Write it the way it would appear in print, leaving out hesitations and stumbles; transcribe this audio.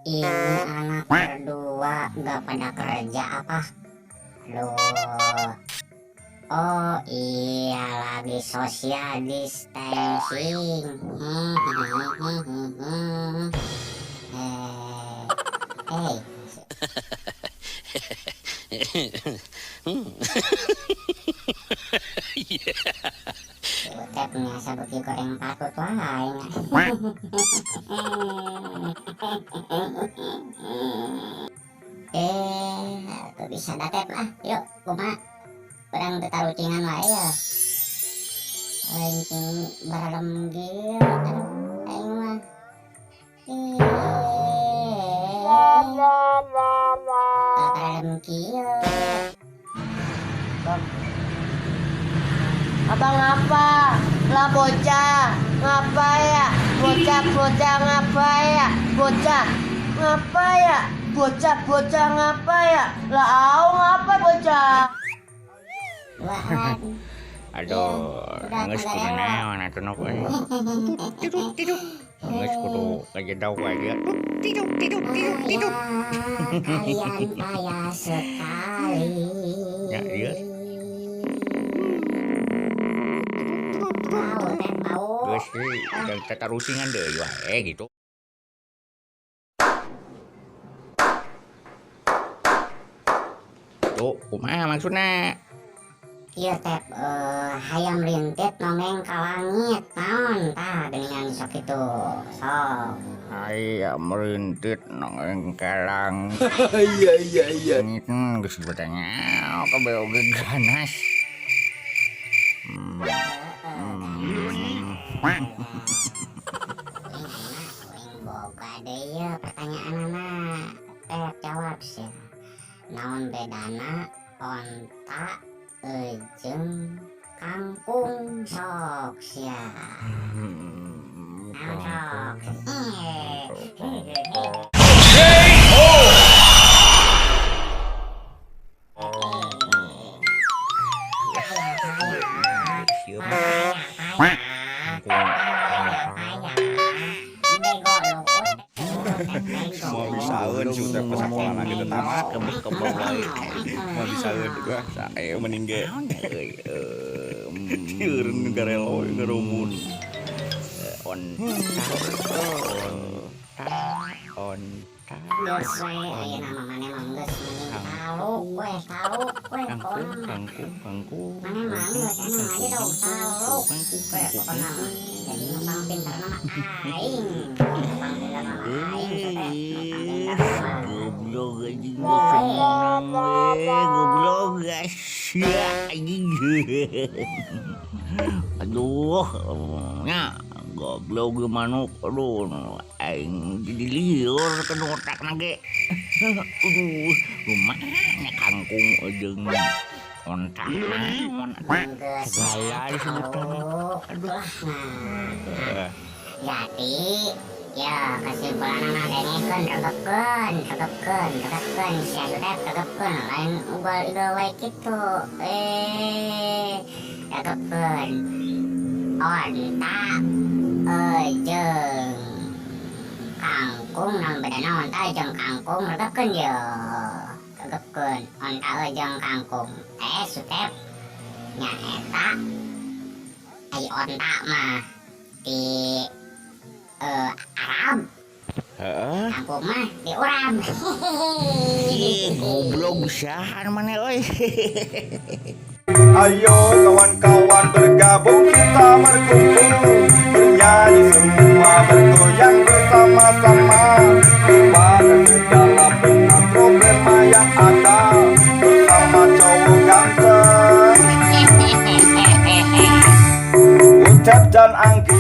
Ini anak berdua gak pada kerja apa? Loh. Oh iya, lagi social distancing. Eh, hey. Si Utep biasa beuki goreng patut wae. Eh, tuh bisa datep lah. Yuk, kumaha? Urang teu tarucingan wae ya. Lain cing baralem kieu, aduh, aing mah. Ih, baralem kieu. Abang ngapa? Lah bocah, ngapa ya? Bocah-bocah ngapa ya? Bocah, ngapa ya? Bocah-bocah ngapa ya? Lah au ngapa bocah? Duaan. Aduh, Udah, geus kudu kagak naon atuh nok euy. Tidur tidur. Geus kudu kajedaw wae dia. Tidur tidur tidur tidur. Ya, kalian payah sekali. Ya, iya. Bau, teh bau. Geus sih, dan tatarucingan deui wae gitu. Tuh, kumaha maksudna? Ieu teh hayam rintit nongeng ka langit naon tah geuningan sok itu sok. Hayam rintit nongeng ka langit. Iya. Geus bertanya kabeh oge ganas. Aing boga deui ye pertanyaanana. Teh jawab sia. Naon bedana onta jeung kangkung sok sia. Naon sok? Sieu mah. Kangkung. Moal bisaeun si Utep ke sakolana gitu tamat. Kebeh-kebeh wae. Moal bisaeun gua sae mending ge. Naon ya euy? Sieun garelo ngarumun. Onta onta onta. Geus we ayeuna mah maneh mah geus mending taluk we, taluk we Kangkung pokona mah. kangkung kangkung. Maneh mah geus enak aja dong taluk Kangkung we kangkung pokona mah. kangkung. Jadi nu pangpinterna mah aing. Nu pangpinterna mah aing teh, nu pangpinterna mah. Goblok anjing geus menang we, goblok sia anjing. Aduh, nya goblok ge manuk aduh aing jadi lieur kana otakna ge. Aduh, kumaha nya kangkung jeung onta naon Geus segala disebutan. taluk Aduh. lah nah. Jadi ya kesimpulanna dengekeun regepkeun regepkeun regepkeun sia Sutep regepkeun lain ugal igel wae kitu. Regepkeun onta jeung kangkung naon bedana onta jeung kangkung regepkeun ye. Regepkeun onta jeung kangkung teh Sutep nyaeta ai onta mah di Arab. Heeh. Kangkung mah di urang. Ih, goblok saha maneh euy. Ayo kawan-kawan bergabung kita berkumpul, bernyanyi semua bergoyang bersama-sama, lupakan segala penat problema yang ada bersama cowok ganteng Ucap dan Anggi.